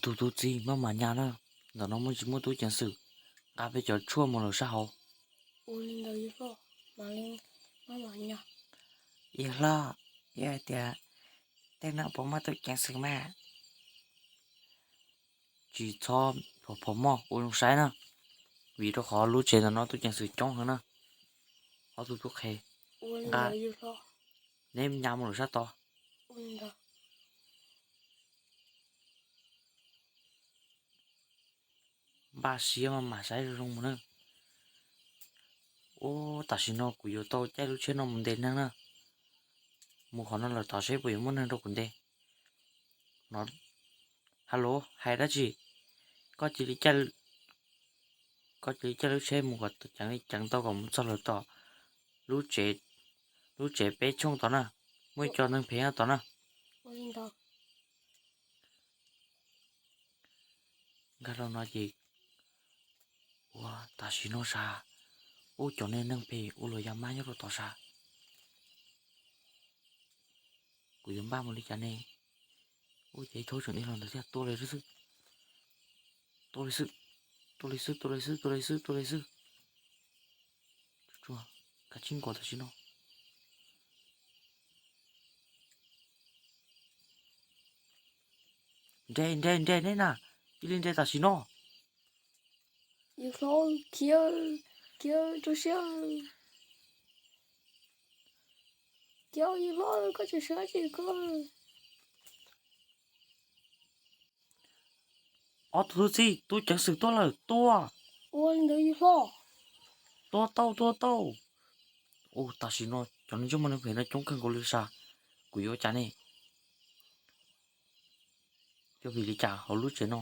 Tus tub txib, maj mam nyas na, ntawm no muaj tsis muaj tub ceev xwm nqa peb cov tshuaj mus lawm sab hauv. Yawg hlob, yog hais tias tej no puas muaj tub ceev xwm mas? Tsis txhob phom moj, ua zoo saib na, vim rau qhov lub tsev ntawm no tub ceev xwm coob heev na. Ob tug tub qhe, nqa, neb nyas mus lawm sab tod. Npaj siab maj mam saib zoo zoo mus na. Ub, tam sim no kuv yuav tau caij lub tsheb no mus ntes neeg na. Mus qhov no lawm tom seb puas yuav muaj neeg rau kuv ntes. Hello, hais dab tsi? Koj cia li caij, koj cia li caij lub tsheb mus kom ceev li ceev tau kom mus txog lawm tom lub tsev, lub tsev peb tshooj tod na. Muaj ib co neeg phem nyob tod na. Nkag los no ces, ua tam sim no sas, ub, cov neeg phem ua luam ya mab nyob rau tod sas. Kuv yuav npaj mus li cas ne? Ub, ces ib thaub tseem dhia los ntawd thiab, tua li xwb, tua li xwb, tua li xwb, tua li xwb, tua li xwb, tua li xwb. Kav tsij nkaus tam sim no. Nres, nres, nres neb na, cia li nres tam sim no. Yawg hlob, khiav, khiav rau siab. Khiav, yawg hlob, koj tseem sawv dab tsi koj? Ob tug tub txib, tub ceev xwm tuaj lawm, tua. Ua li ntawd yawg hlob. Tua tau, tua tau. Ua tam sim no cov neeg ntsej muag neeg phem no coob kawg nkaus li sas, kuv yuav ua cas ne? Cov vim li cas hauv lub tsev no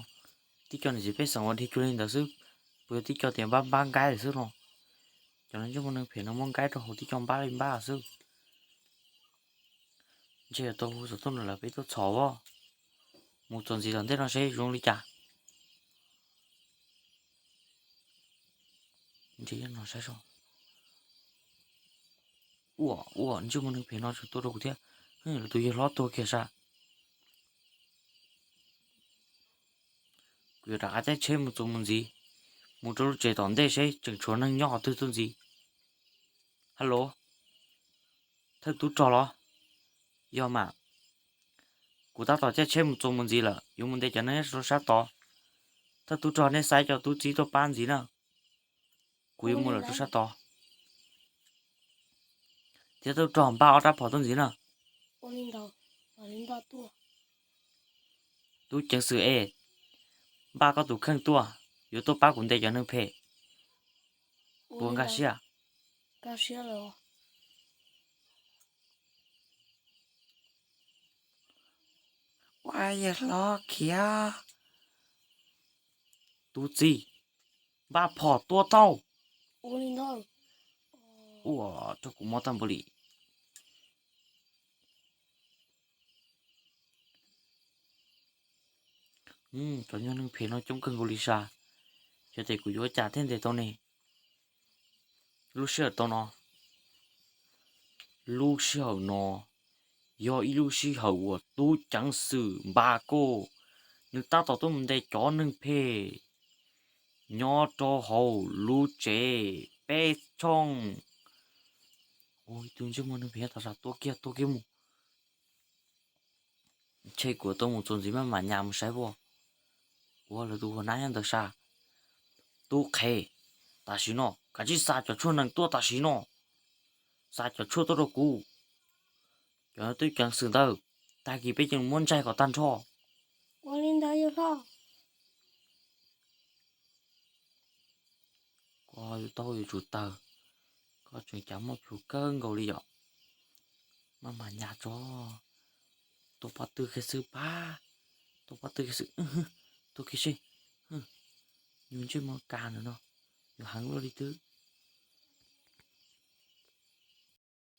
tib co niam txiv pej xeem ua dhia cuag li ntawd xwb, puas yog tib co tias npab npab nkaib lawm xwb no? Cov neeg ntsej muag neeg phem no muab nkaib rau hauv tib co npab li npab xwb. Ntshe yuav tau hu xov tooj lawm peb tuaj txhom os. Mus txuas ntxiv tom ntej no seb zoo li cas. Ntshe no saib so. Ua, ua, ntsej muag neeg phem no tseem tuaj rau kuv thiab. Lawv tus yawg hlob tuag kiag sas. Kuv yuav rov qab caij tsheb mus txuas mus ntxiv, mus rau lub tsev tom ntej seb tseem tshuav neeg nyob qhov twg tuaj ntxiv. Hello, thawj tub rog los? Yog mas, kuv tab tom caij tsheb mus txuas mus ntxiv lawm, yuav mus ntes cov neeg nyob rau sab tod. Thawj tub rog, neb xa cov tub txib tuaj pab ntxiv na, kuv yuav mus lawm rau sab tod. Thiab tub rog, npaj ob rab phom tuaj ntxiv na. Tub ceev xwm es, npaj koj tus kheej tuaj, yuav tuaj pab kuv ntes cov neeg phem. Puas nkag siab? Ua yawg hlob khiav. Tub txib, npaj phom tua tau. Ua rau kuv mob tag npaum li. Cov nyuag neeg phem no coob kawg nkaus li sas, xyov tes kuv yuav ua cas thiaj ntes tau ne. Lub sij hawm tau no, lub sij hawm no yog ib lub sij hawm uas tub ceev xwm Npa Koj nws tab tom tuaj mus ntes cov neeg phem nyob rau hauv lub tsev peb tshooj. Ib tug ntsej muag neeg phem nyob tom sab, tua kiag tua kiag mus. Ntshe kuv tau mus txuas ntxiv maj mam nyas mus saib ua, ua lawv tus hua nab nyob ntawd sas. Tub qhe, tam sim no kav tsij xa cov tshuaj nees tuaj tam sim no. Xa cov tshuaj tuaj rau kuv. Cov tub ceev xwm ntawd, tag kis peb cia li muab ntsaig kom tag nrho. Ua li ntawd yawg hlob. Koj yuav tau yuav tsum tawg, koj tseem cas muaj plhus kawg nkaus li yom. Maj mam nyas tso, tua pob tw kiag xwb pab, tua pob tw kiag xwb. Tua kiag seb, yus ntsej muag kas ntawm no, yus heev luaj li twb.